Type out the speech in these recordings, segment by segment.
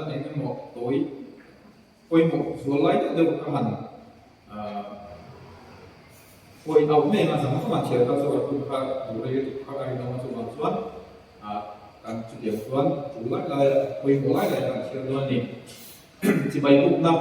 Eng emaw tawi pawimawh zual lai deuh deuh ka han point out mai ang a, zawng zawng an chhiar kha chu a hun kha duh rei lutuk kha ka rinawm a, chuvang chuan kan chutiang chuan tul lai lai a pawimawh lai lai kan chhiar dawn a ni. Chibai bukna.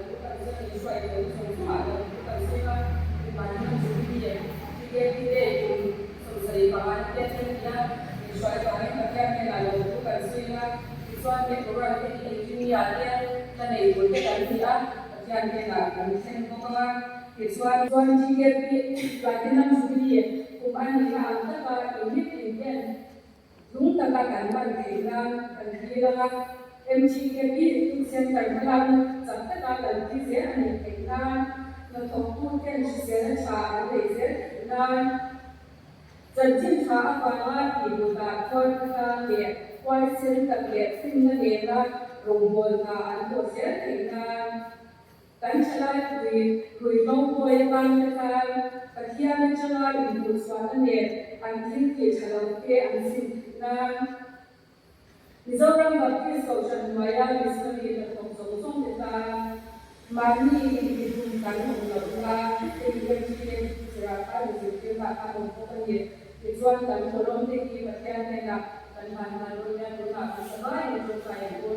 thu kan sawi a, min hruai tawh zawng zawngah lo thu kan sawi a, Platinum Jubilee TKP Day kum 75 na te thleng a ni a, min hruai avangin Pathian hnenah lo thu kan sawi a, tichuan he program te hi engineer te la nei tur te kan ni a, Pathian hnenah kan thleng bawk ang a, tichuan. Chuan TKP Platinum Jubilee kum a nihna ang taka inhip inten Lung taka kan hman theih nan kan thlir ang a, MGKP Youth Centre hmalakna chak taka kalpui zel a nih theih nan, hnathawktuten hriselna tha an neih zel theih nan, chanchin tha avanga tihduhdah khawl khawtlang leh huaisen tak leh finna nena rawngbawl hna an thawh zel theih nan, Kan thalaipui ruihhlo hawi atan te khan Pathian atanga inhmuhchhuahna nen an thil tih tha lo te an sim theih nan Mizoram Baptist Kohhran hnuaia missionary hnathawk zawng zawng te tan mahni intihlum kan awm loh nan hei MGA zirah khan inzirtirna khan awm bawk a ni. Tichuan kan kawlawm te hi Pathian hnenah kan hman hman dawn nia tunah kan savai in tawngtai ang u.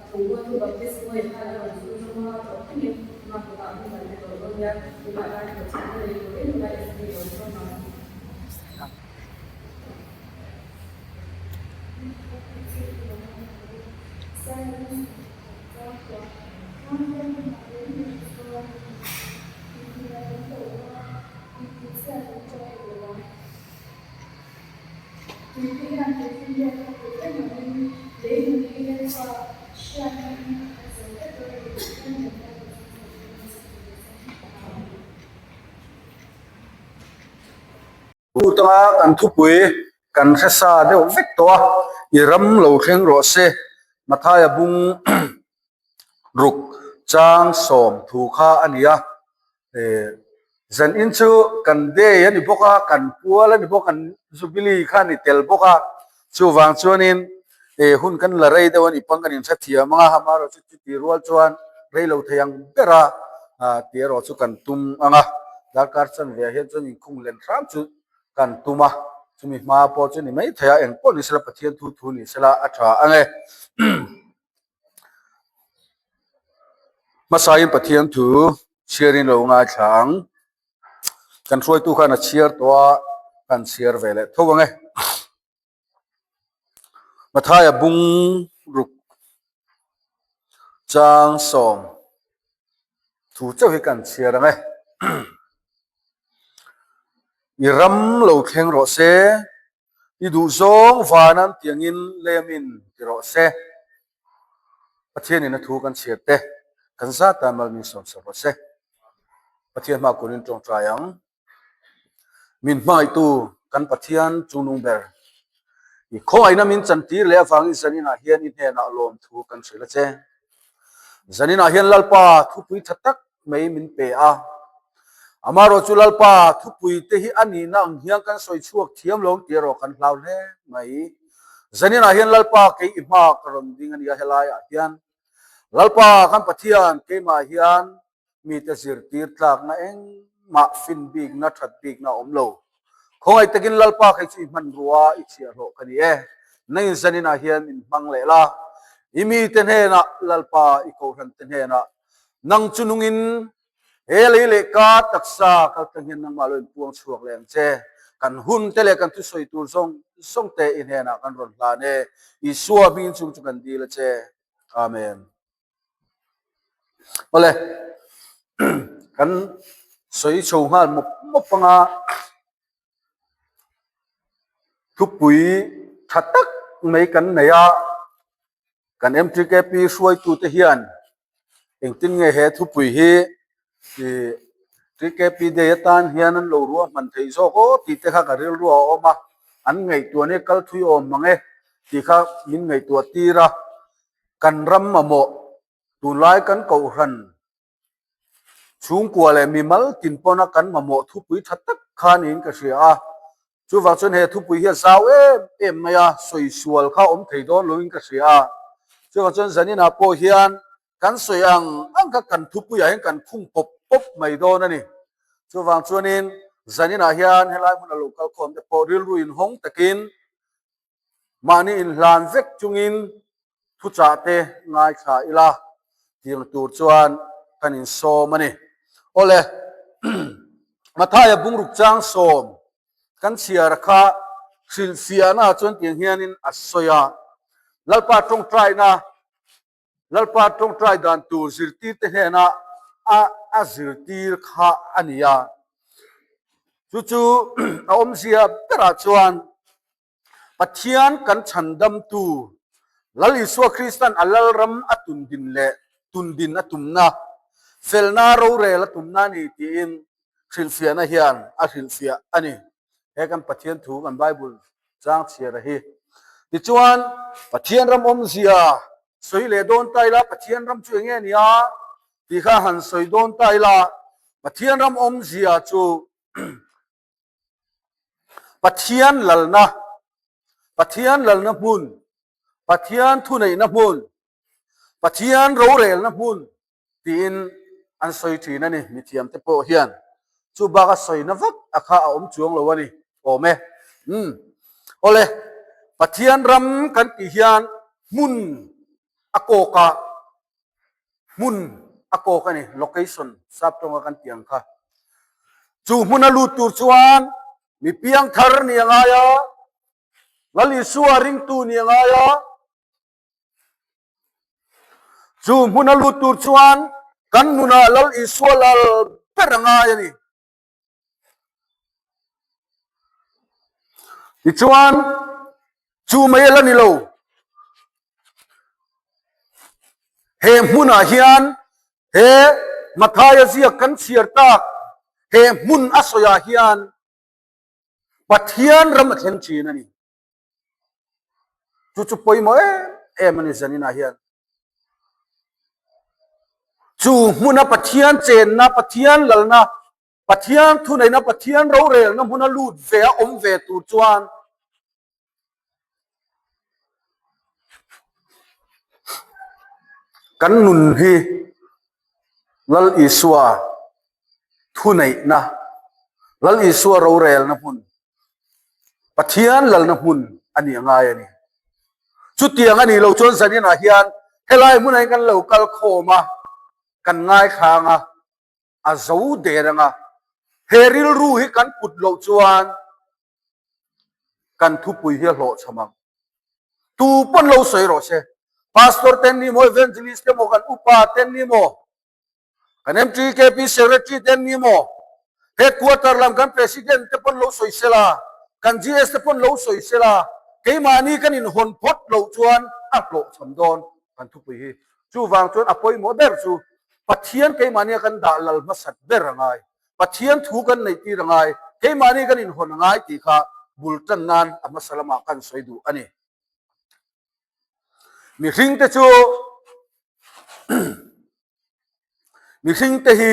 Thawngbuatu Baptist Boy khan a rawn chhun zawng a, tawh thlengin hma kawtah hun kan pe tawh dawn nia, tunah lai thawh chhiatna nei turin nula SB rawn chhuak ang. Tanga kan thupui kan hre sa deuh vek tawh a, i ram lo thleng rawh se Mathaia bung ruk chang sawm thu kha a ni a. Zan in chu kan day a ni bawk a, kan pual a ni bawk, kan jubilee kha a ni tel bawk a, chuvang chuanin eh hun kan la rei deuh a ni pang kan inhrethiam ang a, amaherawhchu chuti rual chuan rei lo thei ang ber a ah tih erawh chu kan tum ang a, darkar chanve ah hian chuan inkhung len hram chu kan tum a, chumi hma pawh chu ni mai thei a, engpawh ni sela Pathian thu thu ni sela a tha ang e. Hmasain Pathian thu chhiarin lo ngaithla ang. Kan hruaitu khan a chhiar tawh a, kan chhiar ve leh tho ang e. Mathaia bung ruk chang sawm thu chauh hi kan chhiar ang e. I ram lo thleng rawh se. I duh zawng van an tiangin lemin ti rawh se. Pathianin a thu kan chhiar te, kan zat tan mal min sawm sak rawh se. Pathian hma kunin tawngtai ang. Min hmangaihtu kan Pathian chungnung ber. I khawngaihna min chantir leh avangin zaninah hian i hnenah lawmthu kan hrilh a che. Zaninah hian Lalpa thupui tha tak mai min pe a. Amaherawh chu Lalpa thupui te hi a nihna ang hian kan sawi chhuak thiam lo tih erawh kan hlau hle mai. Zaninah hian Lalpa kei i hma ka rawn ding a nia helaiah hian. Lalpa kan Pathian keimah hian mite zirtir tlakna engmah fin bikna that bikna a awm lo. Khawngaih takin Lalpa kei chu i hmanrua i chhiahhlawh ka ni e. Nangin zaninah hian min hmang leh la. I mite hnenah Lalpa i kohhran te hnenah Nang chu nungin he lei leh ka taksa kal tlang hian nangmah lo inpuang chhuak leh ang che. Kan hun te leh kan thusawi tur zawng zawng te i hnenah kan rawn hlan e. Isua hmingin chung chu kan dil a che. Amen. Awle, kan sawi chho nghal mawp mawp anga thupui tha tak mai kan nei a. Kan MTKP hruaitute hian engtin nge he thupui hi ih TKP Day atan hian an lo ruahman theih zawk aw tih te kha ka rilru a awm a, an ngaihtuah nia kal thui awm mang e tih kha min ngaihtuah tir a, kan ram mamawh. Tunlai kan kohhran chhungkua leh mimal tin pawna kan mamawh thupui tha tak kha niin ka hria a. Chuvang chuan he thupui hi a zau em em mai a, sawi sual kha awm thei dawn loin ka hria a. Chuvang chuan zaninah pawh hian kan sawi ang ang kha kan thupuiah hian kan khung pawp pawp mai dawn a ni. Chuvang chuanin zaninah hian helai hmuna lo kalkhawm te pawh rilru inhawng takin Mahni inhlan vek chungin thuchah te ngaithla ila tiang tur chuan kan insawm a ni. Awle, Mathaia bungruk chang sawm kan chhiar kha hrilhfiahna chuan tiang hianin a sawi a, Lalpa tawngtaina, Lalpa tawngtai dan tur zirtirte hnena a a zirtir kha a ni a. Chu chu a awmzia berah chuan Pathian kan chhandamtu Lal Isua Kristan a Lalram a tundin leh tundin a tumna, felna rorel a tumna a ni tiin hrilhfiahna hian a hrilhfiah a ni. He kan Pathian thu kan Bible chang chhiara hi. Tichuan, Pathian ram awmzia sawi leh dawn ta ila, Pathian ram chu enge nia tih kha han sawi dawn ta ila, Pathian ram awmzia chu Pathian lalna, Pathian lalna hmun, Pathian thuneihna hmun, Pathian rorelna hmun tiin an sawi thin a ni mithiamte pawh hian. Chu baka sawina vak a kha a awm chuang lo a ni awm e. Umm. Awle, Pathian ram kan tih hian hmun a kawk a, hmun a kawk a ni, location, sap tawnga kan tih ang kha. Chu hmuna lut tur chuan mi piangthar ni a ngai a, Lal Isua ringtu ni a ngai a, chu hmuna lut tur chuan kan nunah Lal Isua lal ber a ngai a ni. Tichuan, chu mai a la ni lo. He hmunah hian he Mathaia ziak kan chhiar tak he hmun a sawiah hian Pathian ram a thleng thin a ni. Chu chu pawimawh em em a ni zaninah hian. Chu hmuna Pathian chenna, Pathian lalna, Pathian thuneihna, Pathian rorelna hmuna lut ve a awm ve tur chuan kan nun hi Lal Isua thuneihna, Lal Isua rorelna hmun, Pathian lalna hmun a nih a ngai a ni. Chutiang a nih loh chuan zaninah hian helai hmunah hian kan lo kal khawm a, kan ngaithlang a, a zo der anga he rilru hi kan put loh chuan kan thupui hi a hlawhchham ang. Tu pawn lo sawi rawh se, Pastor ten ni maw, Evangelist te maw, kan upa ten ni maw, kan MTKP Secretary ten ni maw, Headquarter lam kan President te pawn lo sawi sela, kan GS te pawn lo sawi sela, keimahni kan inhawn phawt loh chuan a hlawhchham dawn kan thupui hi. Chuvang chuan a pawimawh ber chu Pathian keimahnia kan dah lal hmasat ber a ngai. Pathian thu kan neih tir a ngai. Keimahni kan inhawn a ngai tih kha bul tan nan a hmasa lamah kan sawi duh a ni. Mihringte chu mihringte hi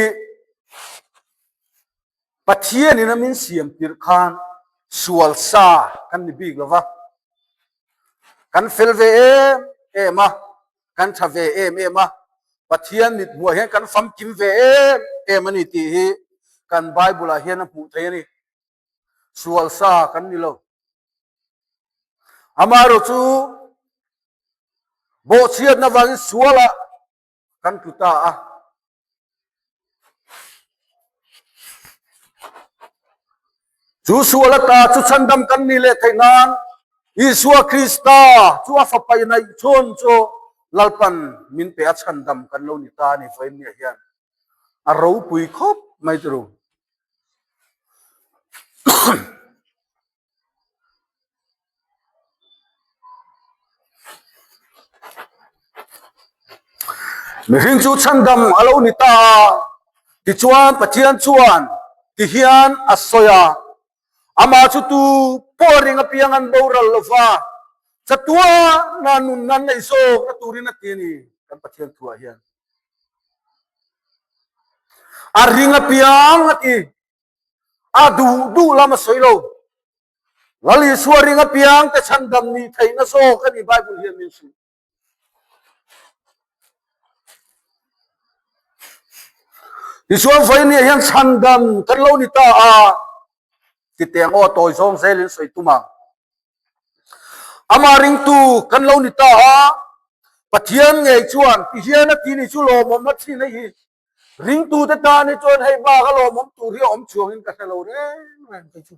Pathianin a min siam tirh khan sual sa kan ni bik lo va, kan fel ve em em a, kan tha ve em em a, Pathian mit hmuah hian kan famkim ve em em a ni tih hi kan Bible ah hian a hmuh theih a ni. Sual sa kan ni lo. Amaherawhchu bawhchhiatna vangin sualah kan tlu ta a. Chu sual ata chu chhandam kan nih leh theih nan Isua Krista chu a fapa inaih chhun chu Lalpan min pe a chhandam kan lo ni ta a ni vawiin hian a ropui khawp mai turu. Mihring chu chhandam a lo ni ta a, tichuan Pathian chuan tihian a sawi a, Amah chu tu pawh ring apiang an boral lo va, chatuana nunna an neih zawkna turin a ti a ni, kan Pathian thuah hian. A ring apiang a ti. A duh duh lam a sawi lo. Lal Isua ring apiang te chhandam nih theihna zawk a ni Bible hian min hrilh. Tichuan vawiin hian chhandam kan lo ni ta a, titeng aw tawi zawng zelin sawi tum ang. Amah ringtu kan lo ni ta a, Pathian ngei chuan ti hian a ti ni chu lawmawm a thin hei hi. Ringtute tan hi chuan hei bak a lawmawm tur hi a awm chuangin ka hre lo reng reng kei chu.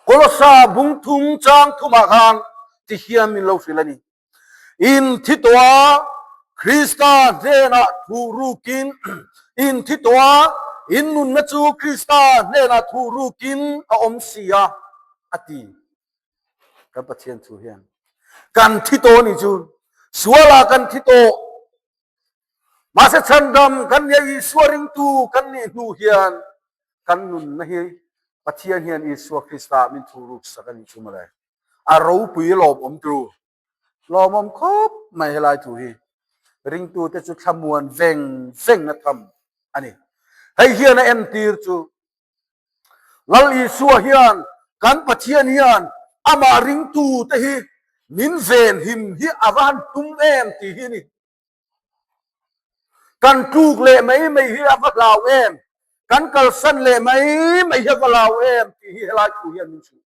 Kolosa bung thum chang thumah khan ti hian min lo hrilh a ni. In thi tawh a, Krista hnenah thu rukin in thi tawh a, in nunna chu Krista hnenah thu rukin a awm si a, a ti. Kan Pathian thu hian kan thi tawh ni chu sualah kan thi tawh. Mahse chhandam kan nia Isua ringtu kan nih hnu hian kan nunna hi Pathian hian Isua Krista min thu ruk sak a nih chu mawle. A ropui lawmawm tru. Lawmawm khawp mai helai thu hi. Ringtute chu thlamuan veng veng a tham a ni. Hei hian a entir chu Lal Isua hian kan Pathian hian amah ringtute hi min venhim hi a va han tum em tih hi a ni. Kan tluk leh mai mai hi a va hlau em? Kan kalsan leh mai mai hi a va hlau em tih hi helai thu hian min chhuh.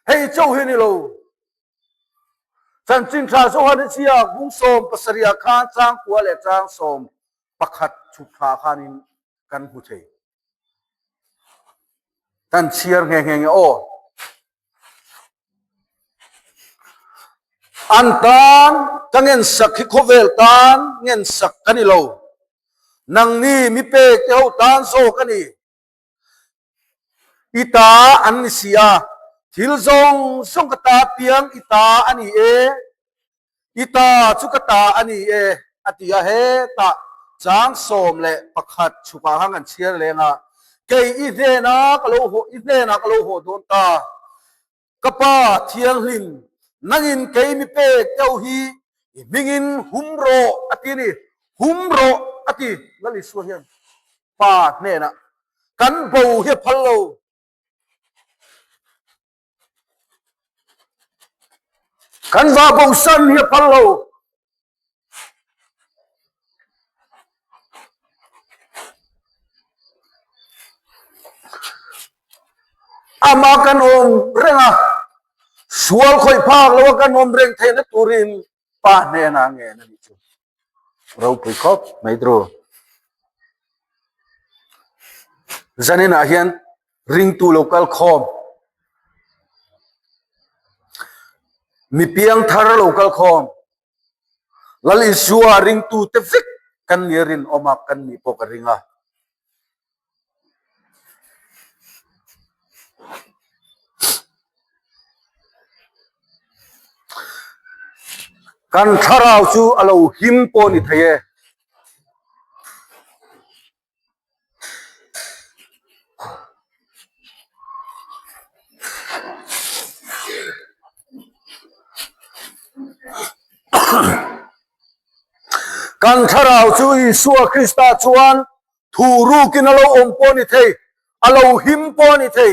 Hei chauh hi a ni lo. Chanchin tha Johan hi chiak bung 17 ah khan changkua leh chang 11 chhuk thla khanin kan hmu thei. Kan chhiar nghe nghe nge aw. An tan ka ngensak hi khawvel tan ngensak ka ni lo. Nangni mi pek te ho tan zawk a ni. I ta an ni si a, thil zawng zawng ka ta piang i ta a ni e. I ta chu ka ta a ni e, a ti a. Hetah chang 11 chhukah khan kan chhiar leng a, Kei i hnenah ka lo haw, i hnenah ka lo haw dawn ta. Ka Pa Thianghlim, nangin kei mi pek deuh hi i hmingin hum rawh, a ti a ni. Hum rawh, a ti. Lal Isua hian Pa hnenah kan bo hi a phal lo. Kan va bosan hi a phal lo. Ama kan awm reng a, sual khawih phak lo a kan awm reng theihna turin Pa hnenah ngen a nih chu. Ropui khawp mai tru. Zaninah hian ringtu lo kal khawm, mi piang thar lo kal khawm, Lal Isua ringtu te vek kan nia rinawm a kan nih pawh ka ring a. Kan thlarau chu a lo him pawh ni thei e. Kan thlarau chu Isua Krista chuan Thu rukin a lo awm pawh a ni thei, a lo him pawh a ni thei.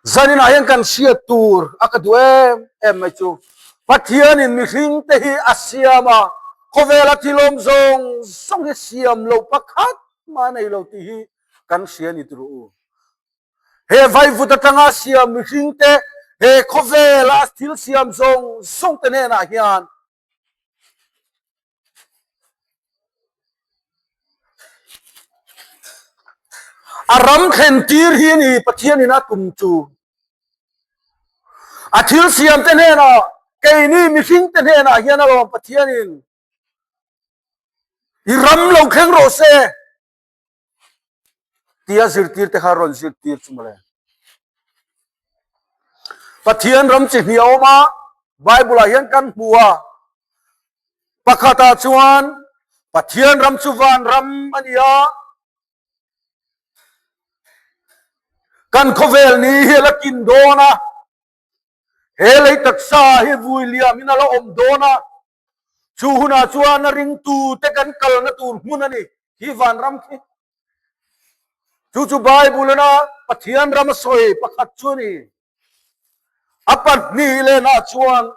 Zaninah hian kan hriat tur a ka duh em em mai chu Pathianin mihringte hi a siam a, khawvela thil awm zawng zawng hi siam loh pakhat mah a nei lo tih hi kan hria ni tur u. He vaivut atanga siam mihringte he khawvela thil siam zawng zawngte hnenah hian A ram thlen tir hi a ni Pathianin a tum chu. A thil siamte hnenah, keini mihringte hnenah hian alawm Pathianin i ram lo thleng rawh se tia zirtirte kha rawn zirtir chu mawle. Pathian ram chi hnih a awm a, Bible ah hian kan hmu a, pakhatah chuan Pathian ram chu van ram a ni a, kan khawvel ni hi a la kin dawn a, he lei taksa hi vui liamin a la awm dawn a, chu hunah chuan a ringtute kan kalna tur hmun a ni. Khi vanram khi. Chu chu Bible ina Pathian ram a sawi pakhat chu a ni. A pahnih lenah chuan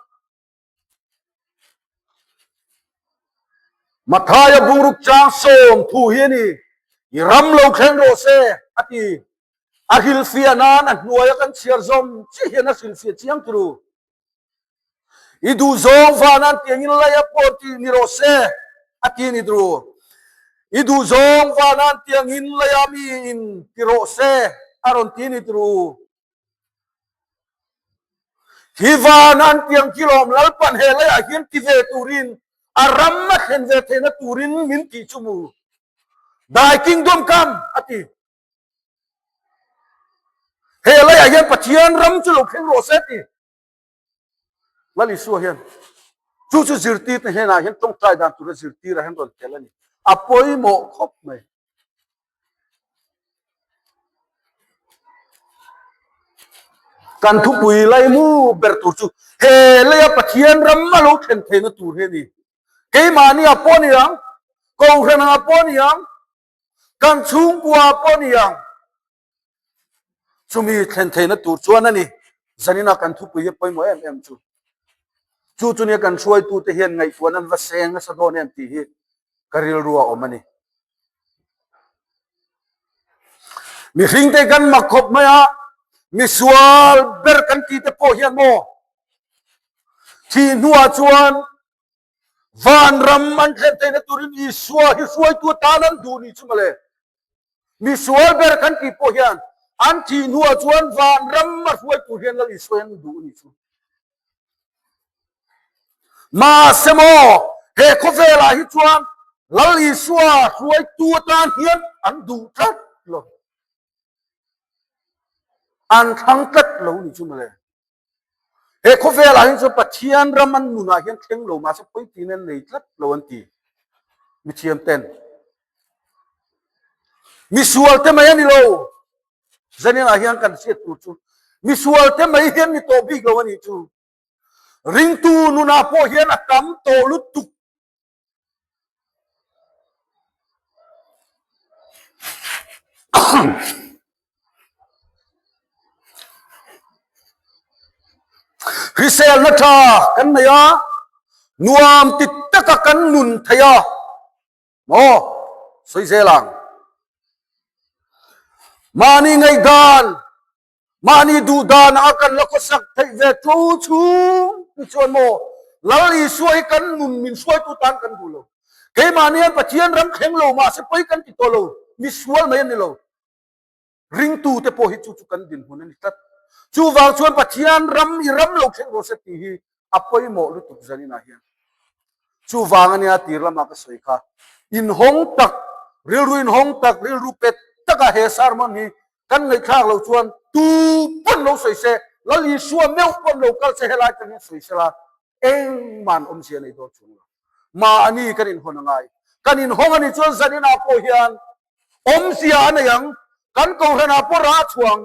Mathaia bungruk chang sawm thu hi a ni. I ram lo thleng rawh se, a ti. A hrilhfiah nan a hnuaia kan chhiar zawm chiah hian a hrilhfiah chiang turu. I duhzawng vanan tiangin laia pawh tih ni rawh se, a ti ni turu. I duhzawng vanan tiangin laia mi in ti rawh se, a rawn ti ni turu. Hi vanan tiang khi lawm Lalpan he laiah hian ti ve turin a ram a thlen ve theihna turin min tih chu mu. Thy kingdom come, a ti. He laiah hian Pathian ram chu lo thleng rawh se ti. Lal Isua hian chu chu zirtirte hnenah hian tawngtai dan tura zirtirah hian rawn tel a ni. A pawimawh khawp mai. Kan thupui laimu ber tur chu he leia Pathian ram a lo thlen theihna tur hi a ni. Keimahni-ah pawh a ni ang, Kohhranah pawh a ni ang, Kan chhungkua pawh ni ang. Chumi thlen theihna tur chuan a ni. Zanina kan thupui hi pawimawh em em chu. Chu chu nia kan hruaitute hian ngaihtuahna an va seng nasa dawn em tih hi ka rilru a awm a ni. Mihringte kan mak khawp mai a, misual ber kan tih te pawh hian maw thih hnuah chuan Vanram an thlen theihna turin Isua hi hruaitu atan an duh ni chu mawle. Misual ber kan tih pawh hian an thih hnuah chuan vanram a hruai tur hian Lal Isua hian an duh ni chu. Mahse maw, he khawvelah hi chuan Lal Isua hruaitu atan hian an duh tlat lo. An thlang tlat lo ni chu mawle. He khawvelah hian chuan Pathian ram an nunah hian thleng lo mahse pawitin an nei tlat lo an ti. Mithiam ten. Misual te mai a ni lo. Zaninah hian kan hriat tur chu misual te mai hian ni tawh bik lo a nih chu. Ringtu nunah pawh hian a tam tawh lutuk. Hriselna tha kan nei a, nuam ti taka kan nun thei a, maw sawi zel ang. Mahni ngaihdan Mahni duh danah a kan la khawsak theih ve tho chhung ti chuan maw Lal Isua hi kan nun min hruaitu tan kan duh lo. Keimahni hian Pathian ram thleng lo mahse pawi kan ti tawh lo, misual mai a ni lo. Ringtute pawh hi chu chu kan dinhmun a ni tlat. Chuvang chuan Pathian ram i ram lo thleng rawh se tih hi a pawimawh lutuk zaninah hian. Chuvang a nia tir lama ka sawi kha. Inhawng tak, rilru inhawng tak, rilru pet taka he sermon hi kan ngaihthlak loh chuan tu pawn lo sawi se, Lal Isua meuh pawn lo kal se helai tang hian sawi sela engmah an awmzia nei dawn chuang lo. Mahni kan inhawn a ngai. Kan inhawng a nih chuan zaninah pawh hian awmzia a nei ang, kan kohhranah pawh rah a chhuang.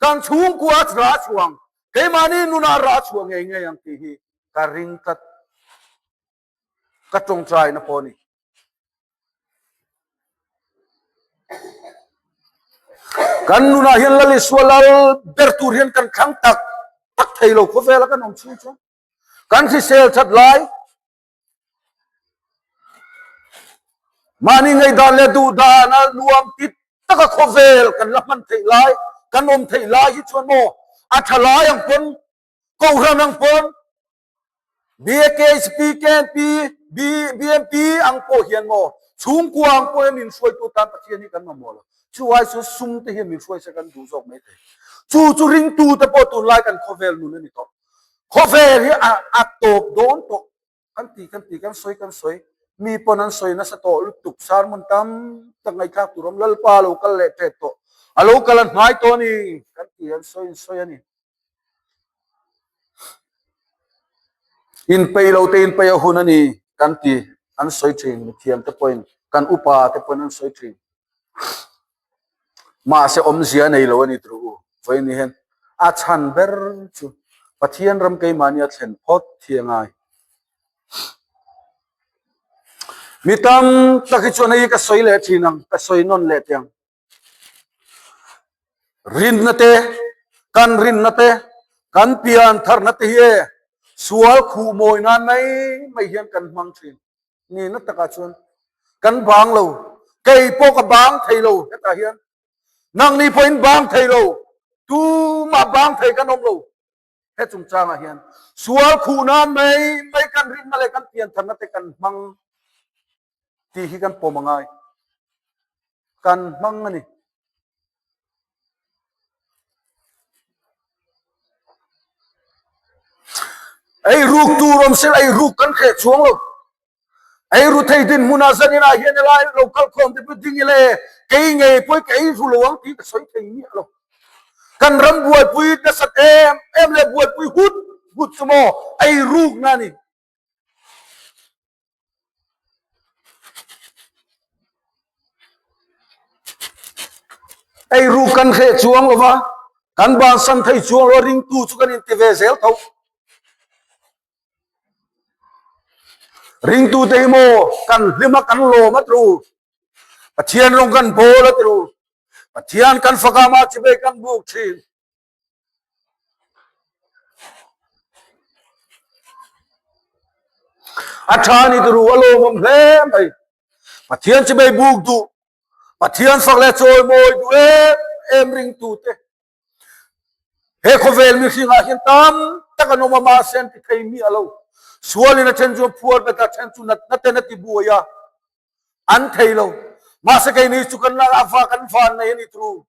Kan chhungkua a rah chhuang, keimahni nunah rah chhuah ngei ngei ang tih hi ka ring tlat. Ka tawngtaina pawh a ni. Kan nunah hian Lal Isua lal ber tur hian kan thlang tak tak thei lo khawvela kan awm chhung chuan. Kan hrisel that lai Mahni ngaihdan leh duhdan a nuam ti taka khawvel kan la hman theih lai, kan awm theih lai hi chuan maw a tha lai ang pawn, Kohhran ang pawn, BKHP, KNP, BMP ang pawh hian maw chhungkua ang pawh hian min hruaitu tan Pathian hi kan mamawh lo. Chu ai chu sum te hian min hruai se kan duh zawk mai thei. Chu chu ringtu te pawh tunlai kan khawvel nun a ni tawh. Khawvel hi a tawp dawn tawh. Kan ti kan ti kan sawi kan sawi mi pawn an sawi nasa tawh lutuk sermon tam tak ngaihthlak tur awm Lalpa a lo kal leh tep tawh a lo kal a hnai tawh a ni kan ti an sawi an sawi a ni. Inpeih lo te inpeih a hun a ni kan ti an sawi thin mithiam te pawhin kan upa te pawhin an sawi thin. Mahse awmzia a nei lo a ni tur u. Vawiin ni hian a chhan ber chu Pathian ram keimahni a thlen phawt hi a ngai. Mi tam tak hi chuan hei hi ka sawi leh thin ang, ka sawi nawn leh teh ang. Rinna te, kan rinna te, kan pian tharna te hi e sual khuh mawi nan mai mai hian kan hmang thin. Nihna takah chuan kan bang lo, kei pawh ka bang thei lo hetah hian. Nangni pawhin bang thei lo, tumah bang thei kan awm lo. He chungchangah hian sual khuh nan mai mai kan rinna leh kan piantharna te kan hmang tih hi kan pawm a ngai. Kan hmang a ni. Ei ruk tur awm sela ei ruk kan hreh chuang lo. Ei ru thei dinhmunah zaninah hian helai lo kal khawm te pawh ding ila e, kei ngei pawh hi ka ei ru lo ang tih ka sawi thei miah lo. Kan ram buaipui nasat em em leh buaipui hut hut chu maw ei rukna a ni. Ei ruk kan hreh chuang lo va, kan bansan thei chuang lo a, ringtu chu kan inti ve zel tho. Ringtute hi maw kan hlim a kan lawm a tru. Pathian rawng kan bawl a tru. Pathian kan fak a mah chivei kan buk thin. A tha ni tru a lawmawm hle mai. Pathian chivei buk duh. Pathian fak leh chawimawi duh em em ringtute. He khawvel mihringah hian tam tak an awm a, mahse an ti thei miah lo. Sualin a then chu a phuar bet a, then chu natna ten a ti buai a, an thei lo. Mahse keini chu kan la a va kan van nei a ni tru.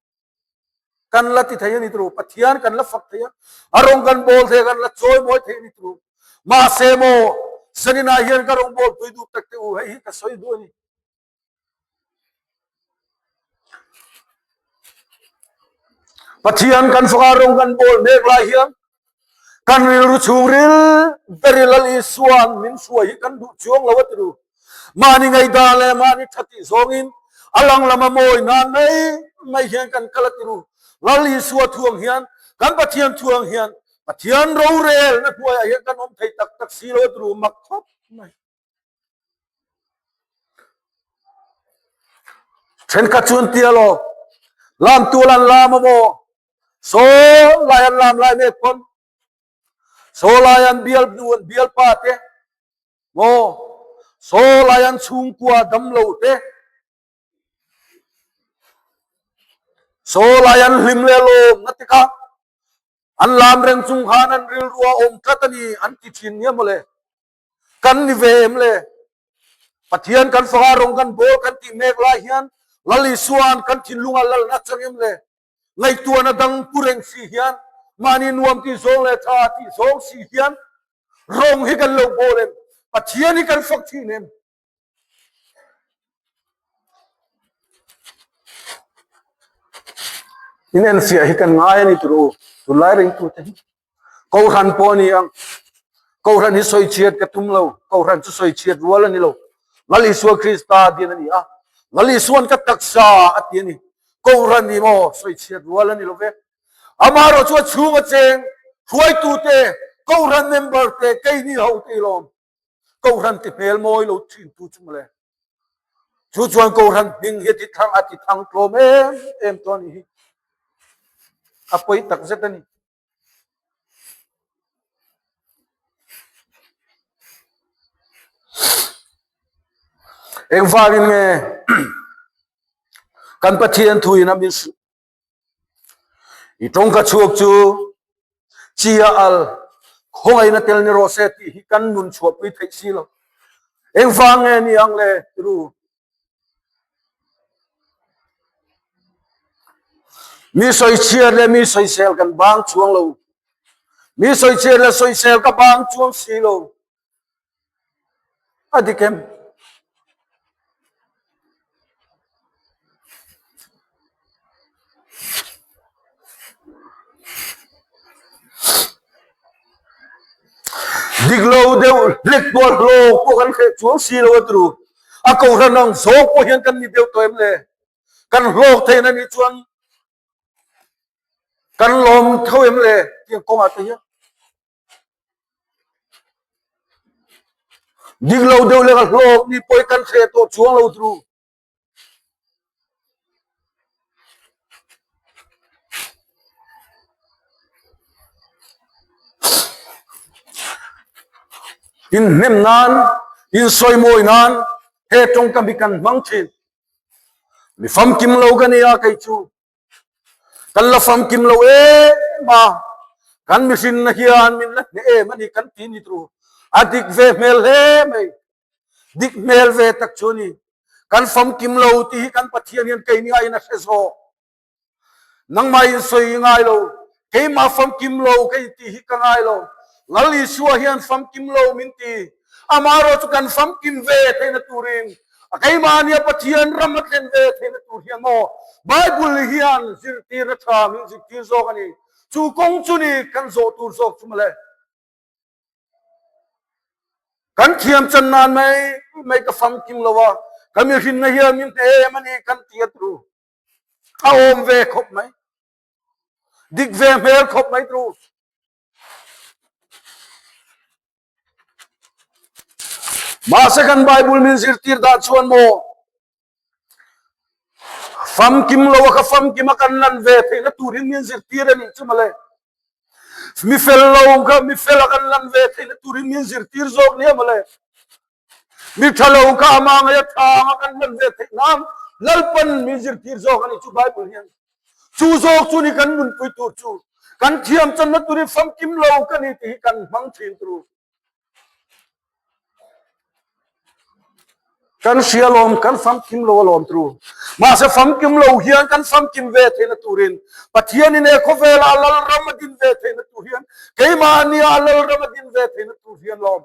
Kan la ti thei a ni tru. Pathian kan la fak thei a, a rawng kan bawl thei a, kan la chawi mawi thei a ni tru. Mahse maw, zaninah hian ka rawng bawl pui duh tak teh u, hei hi ka sawi duh a ni. Pathian kan faka rawng kan bawl mek lai hian kan rilru chhungril beril Lal Isua'n min hruai hi kan duh chuang lo a ti ru. Mahni ngaihdan leh mahni tha tih zawngin a lang lama mawi nan mai mai hian kan kal a ti ru. Lal Isua thuang hian kan Pathian thuang hian Pathian rorelna hnuaiah hian kan awm thei tak tak si lo a ti ru mak khawp mai. Thenkhat chu an ti alo, lam tual an lam a maw, saw lai an lam lai mek pawn, saw lai an bial hnu an bialpa te, maw, saw lai an chhungkua damlo te, saw lai an hlim leh lawm na te kha an lam reng chung khan an rilru a awm tlat a ni an ti thin nia mawle. Kan ni ve em le? Pathian kan faka rawng kan bawl kan tih mek lai hian Lal Isua'n kan thinlunga lalna chang em le? Ngaihtuahna dang pu reng si hian mahni nuam tih zawng leh tha tih zawng si hian rawng hi kan lo bawl em? Pathian hi kan fak thin em? In enfiah hi kan ngai a ni tur u, tunlai ringtute hi. Kohhran pawh a ni ang, Kohhran hi sawi chhiat ka tum lo, Kohhran chu sawi chhiat rual a ni lo. Lal Isua Krista din a ni a, Lal Isua'n ka taksa a ti a ni. Kohhran hi maw sawi chhiat rual a ni lo ve. Amaherawh chu a chhunga cheng hruaitute, Kohhran member te, keini ho te ilawm. Kohhran ti hmel mawi lo thin tu chu mawle. Chu chuan Kohhran hming hi a ti thang a ti thang tlawm em em tawh a nih hi. A pawi tak zet a ni. Engvangin nge kan Pathian thuin a min hrilh I tawngka chhuak chu chi a al khawngaihna tel ni rawh se tih hi kan nun chhuahpui theih si lo. Engvang nge ni ang le tiru? Mi sawichhiat leh mi sawisel kan bang chuang lo. Mi sawichhiat leh sawisel ka bang chuang si lo. A dik em? Dik lo deuh hlek pawh hlawk pawh kan hreh chuang si lo a tru. A kohhran ang zawk pawh hian kan ni deuh tawh em le? Kan hlawk theihna nih chuan kan lawm tho em le? Tiang kawngah te hian. Dik lo deuh leh ka hlawk ni pawi kan hre tawh chuang lo tru. Inhnem nan, insawimawi nan he tawngkam hi kan hmang thin. Mi famkim lo ka nia kei chu. Kan la famkim lo em a, kan mihrinna hian min la hneh em a ni kan ti ni tru. A dik ve hmel hle mai. Dik hmel ve tak chu a ni. Kan famkim lo tih hi kan Pathian hian keini aiin a hre zawk. Nangmah in sawi ngai lo, keimah famkim lo ka intih hi ka ngai lo. Lal Isua hian famkim lo min ti. Amaherawh chu kan famkim ve theihna turin, a keimahnia Pathian ram a thlen ve theihna tur hian maw Bible hian zirtirna tha min zirtir zawk a ni. Chu kawng chu ni kan zawh tur zawk chu mawle. Kan thiam chan nan mai mai ka famkim lo a, ka mihrinna hian min hne em a ni kan ti a tru. A awm ve khawp mai. Dik ve hmel khawp mai tru. Mahse kan Bible min zirtir dah chuan maw famkim lo a ka famkim a kan lan ve theihna turin min zirtir a nih chu mawle. Mi fel lo kha mi fel a kan lan ve theihna turin min zirtir zawk nia mawle. Mi tha lo kha ama ngaia tha anga kan hman ve theih nan Lalpan min zirtir zawk a ni chu Bible hian. Chu zawk chu ni kan nunpui tur chu kan thiam channa turin famkim lo ka ni tih hi kan hmang thin tur. Kan hria lawm kan famkim lo alawm tur. Mahse famkim lo hian kan famkim ve theihna turin Pathianin he khawvela Lalram a din ve theihna tur hian keimahnia Lalram a din ve theihna tur hian lawm.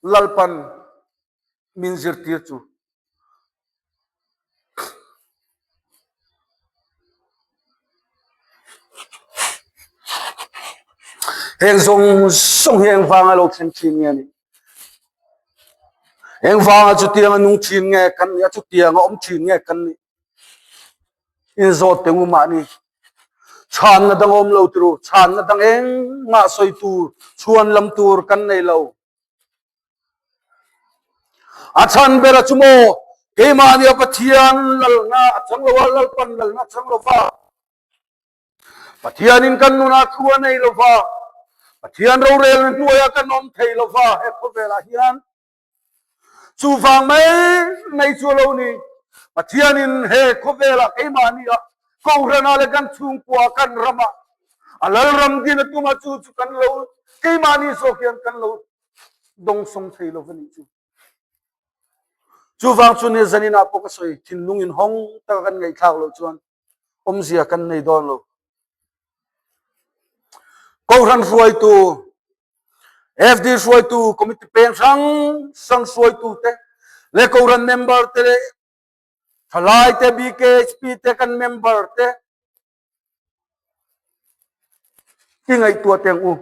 Lalpan min zirtir chu. Heng zawng zawng hi eng vanga lo thleng thin nge ni? Eng vanga chutianga nung thin nge kan nih a, chutianga awm thin nge kan nih? Inzawt teh ngu mahni. Chhanna dang awm lo turu, chhanna dang engmah sawi tur, chhuan lam tur kan nei lo. A chhan ber a chu maw, keimahni a Pathian lalna a chang lo a, Lalpan lalna a chang lo va. Pathianin kan nunah thu a nei lo va, Pathian rorelna hnuaiah kan awm thei lo va, he khawvelah hian Chuvang mai mai chu a lo ni. Pathianin he khawvelah keimahnia Kohhranah leh kan chhungkua kan ramah a Lalram din a tum a, chu chu kan lo keimahni zawk hian kan lo dawngsawng thei lo va nih chu. Chuvang chu ni zaninah pawh ka sawi thinlung in hawng taka kan ngaihthlak loh chuan awmzia kan nei dawn lo. Kohhran hruaitu, FD hruaitu, committee peng hrang hrang hruaitu te leh Kohhran member te leh thalai te, BKHP te kan member te i ngaihtuah teng u.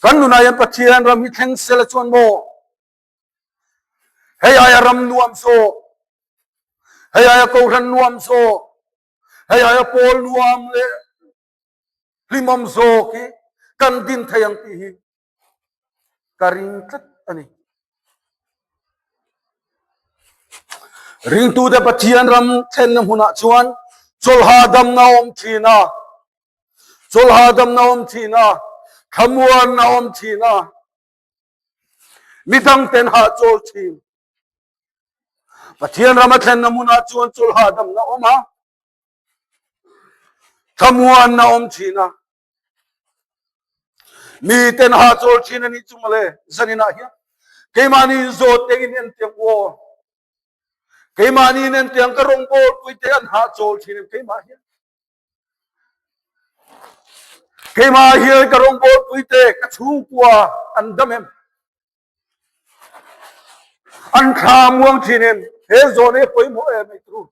Kan nunah hian Pathian ram hi thleng sela chuan maw Hei aia ram nuam zawk, hei aia kohhran nuam zawk, hei aia pawl nuam leh hlimawm zawk hi kan din thei ang tih hi ka ring tlat a ni. Ringtute Pathian ram thlenna hmunah chuan chawlha damna a awm thin a, chawlha damna a awm thin a, thlamuanna a awm thin a, Midang ten hahchawl thin. Pathian ram a thlenna hmunah chuan chawl hahdamna awm a, thlamuanna awm thin a. Mi ten hahchawl thin a nih chu mawle zaninah hian keimahni inzawt teng in entiang u aw. Keimahni in entiang ka rawngbawl pui te an hahchawl thin em keimah hian. Keimah hian ka rawngbawlpui te ka chhungkua an dam em? An thla muang thin em? He zawn hi a pawimawh em ei turu?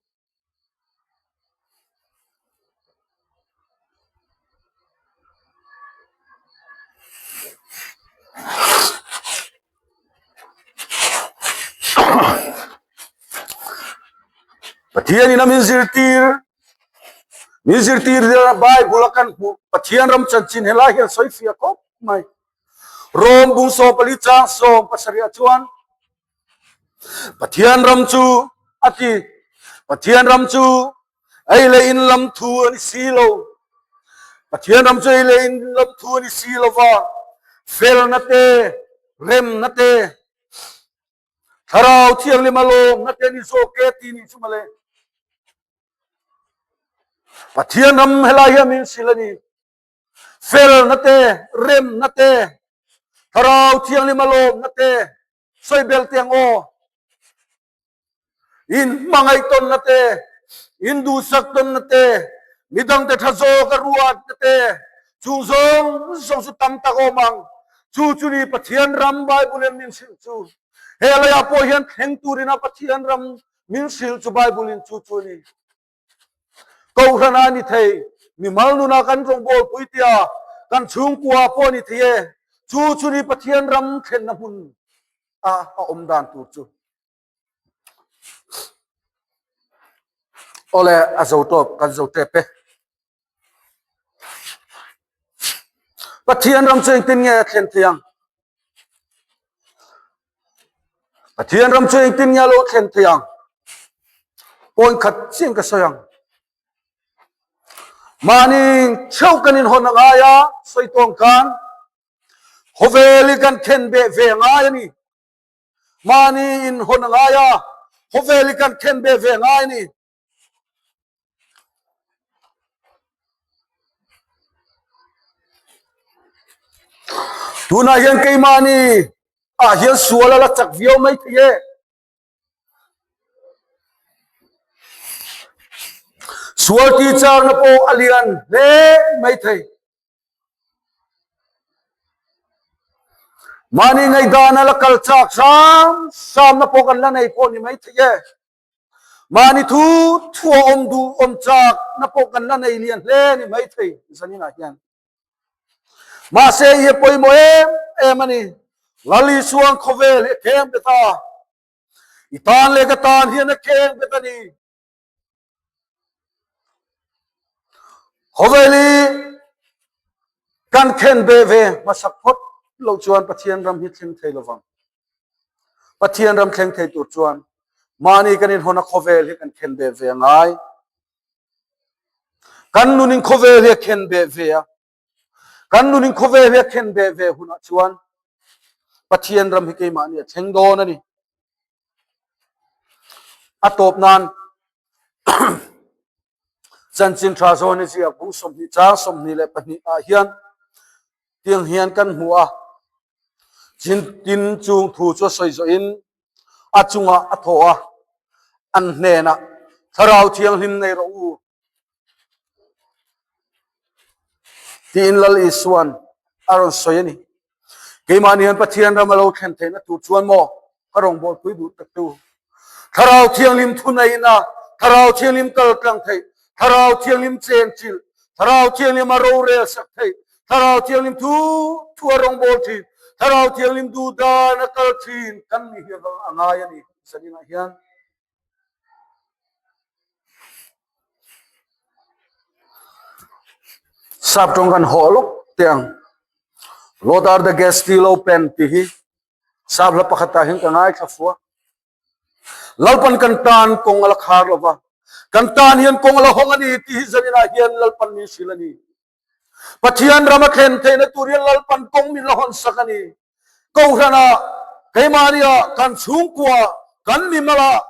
Pathian in a min zirtir min zirtir zela Bible a kan hmuh Pathian ram chanchin helai hian sawi fiah khawp mai. Rom bung 14 chang 17 ah chuan Pathian ram chu a ti. Pathian ram chu ei leh in lam thu a ni si lo. Pathian ram chu ei leh in lam thu a ni si lo va, felna te, remna te, Thlarau Thianghlim a lawmna te ni zawk e ti nih chu mawle. Pathian ram helai hian min hrilh a ni. Felna te, remna te, Thlarau Thianghlim a lawmna te, sawi bel te ang aw. In hmangaih tawnna te, in duhsak tawnna te, midangte tha zawk a ruatna te, chung zawng zawng chu tam tak awm ang. Chu chu ni Pathian ram Bible in min hrilh chu. He leiah pawh hian thleng turin a Pathian ram min hrilh chu Bible in chu chu a ni. Kohhran a ni thei, mimal nuna kan rawngbawlpui tia kan chhungkua pawh a ni thei e. Chu chu ni Pathian ram thlenna hmun a a awm dan tur chu. Awle a zo tawp kan zo tep e. Pathian ram chu engtin nge a thlen thei ang? Pathian ram chu engtin nge a lo thlen thei ang? Point khat chiang ka sawi ang. Mahni theuh kan inhawn a ngai a, sawi tawng khan khawvel hi kan khen beh ve a ngai a ni. Mahni inhawn a ngai a, khawvel hi kan khen beh ve a ngai a ni. Tunah hian keimahni ah hian sual a la chak viau mai thei e. Sual tih chakna pawh a lian hle mai thei. Mahni ngaihdan a la kal chak hram hramna pawh kan la nei pawh ni mai thei e. Mahni thu thu a awm duh awm chak na pawh kan la nei lian hle ni maithei zaninah hian. Mahse i a pawimawh em em a ni. Lal Isuan khawvel hi a kheng bet a. I tan leh ka tan hian a kheng bet a ni. Khawvel hi kan khen beh ve hmasak phawt loh chuan Pathian ram hi thleng thei lovang. Pathian ram thleng thei tur chuan mahni kan inhawn a khawvel hi kan khen beh ve a ngai. Kan nunin khawvel hi a khen beh ve a. Kan nunin khawvel hi a khen beh ve hunah chuan Pathian ram hi keimahni a thleng dawn a ni. A tawp nan chanchin tha zawn i ziak bung 20 chang 22 ah hian tiang hian kan hmu a. Chin tin chung thu chu a sawi zawhin a chungah a thaw a, an hnenah Thlarau Thianghlim nei rawh u tiin Lal Isuan a rawn sawi a ni. Keimahni hian Pathian ram a lo thlen theihna tur chuan maw ka rawngbawlpui duh tak tu Thlarau Thianghlim thuneihna, Thlarau Thianghlim kal tlang theih, Thlarau Thianghlim chenchilh, Thlarau Thianghlim a rorel sak theih, Thlarau Thianghlim thu thu a rawngbâwl ṭhin, Thlarau Thianghlim duh dan a kal ṭhin kan nih hi a ngai a ni zaninah hian. Sap ṭawng kan hawh lawk teh ang. Lord are the gates still open tih hi sap hla pakhatah hian ka ngaithla fu a. Lalpan kan tan kawng a la khar lo va, kan tan hian kawng a la hawng a ni tih hi zaninah hian Lalpan min hrilh a ni. Pathian ram a thlen theihna tur hian Lalpan kawng min la hawn sak a ni. Kohhranah, keimahniah, kan chhungkua, kan mimalah,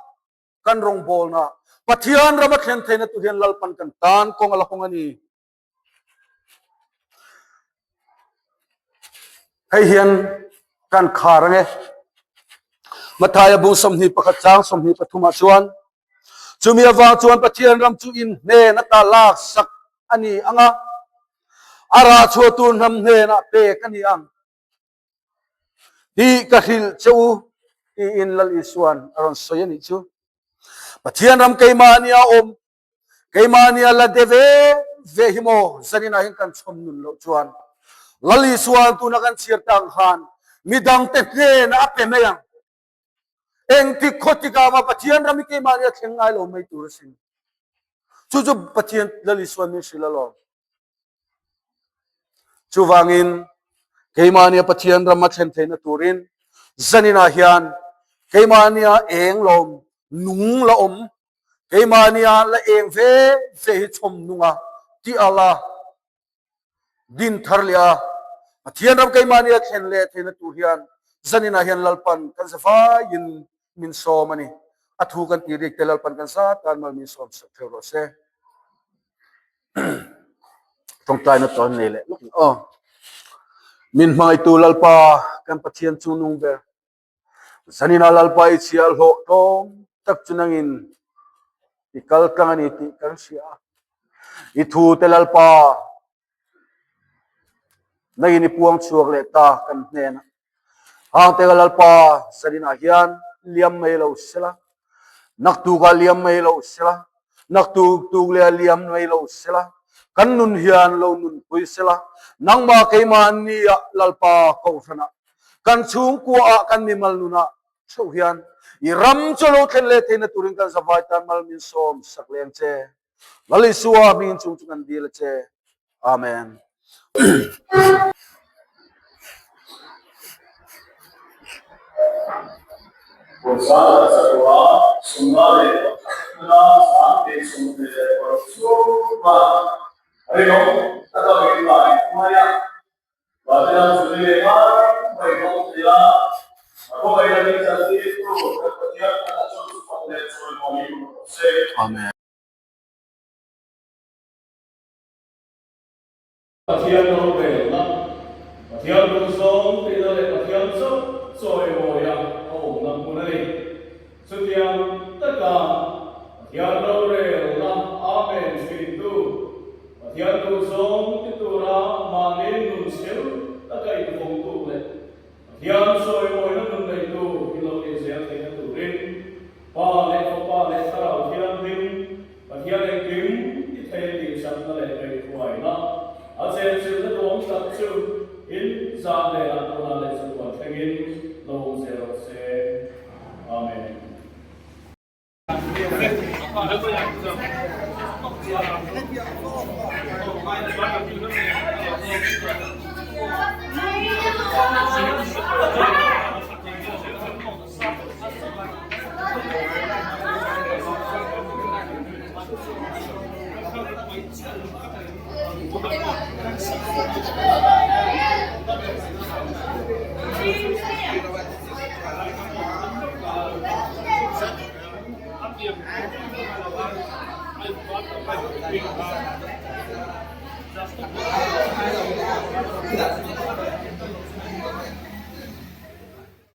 kan rawngbawlna Pathian ram a thlen theihna tur hian Lalpan kan tan kawng a la hawng a ni. Hei hian kan khar ange. Mathaia bung 21 chang 23 ah chuan Chumi avang chuan Pathian ram chu in hnen ata lak sak a ni ang a, a rah chhuah tur hnam hnenah pek a ni ang tih ka hrilh che u tiin Lal Isuan a rawn sawi a nih chu. Pathian ram keimahni a awm, keimahni a la de ve ve hi maw zaninah hian kan chhawm nun loh chuan Lal Isuan tuna kan chhiar ta ang khan midangte hnenah a pe mai ang. Engtik khaw tikah mah Pathian ram hi keimahni a thleng ngai lo mai tur a sin. Chu chu Pathian Lal Isuan min hrilh alawm. Chuvangin. Keimahnia Pathian ram a thlen theihna turin zaninah hian keimahnia eng lawm nung la awm, keimahnia la eng ve ve hi chhawm nunga tih a la din thar leh a, Pathian ram keimahnia thlen leh theihna tur hian zaninah hian Lalpan kan za vaiin min sawm a ni. A thu kan tih rik te Lalpan kan za tan mal min sawm sak theuh rawh se. Tawngtaina tawn nei leh lawk aw. Min hmangaihtu Lalpa kan Pathian chu nung ber. Zanina Lalpa i chhiah hlawh tlawm tak chu nangin i kal tlang a ni tih kan hria a. I thu te Lalpa Nangin i puang chhuak leh ta kan hnenah. Hangteka Lalpa zaninah hian liam mai lo sela, naktukah liam mai lo sela, naktuk tuk leh liam mai lo sela, kan nun hian lo nunpui sela, nangmah keimah nia Lalpa kohhranah, kan chhungkuaah kan mimal nunah theuh hian i ram chu lo thlen leh theihna turin kan zavai tan mal min sawm sak leng che. Lal Isua hmingin chung chu kan dil a che. Amen. Pawisa kan chatuah sumna leh pakhatna sangte 26 chhunga rinawm taka min kai hruai a, Vatiang chu ni leh ngai mai hmang thei a, a khawngaihna min chantirtu kan Pathian khat a chu fak leh chawimawi awm rawh se. Amen. Pathian rorelna, Pathian duhzawng tihna leh Pathian chauh chawimawia a awmna hmun a ni. Chutiang taka Pathian rorelna Amen hrintu, Pathian duhzawng ti tura mahni nun chhel taka invawngtu leh Pathian chawimawina nun neitu hi lo nih zel theihna turin Pa leh Fapa leh Thlarau Thianghlim Pathian engkim i thei tihchakna leh ngaihhruaina a chenchilhna duang tak chu in zan lehah tunah leh chatuan thlengin lo awm zel rawh se. Amen.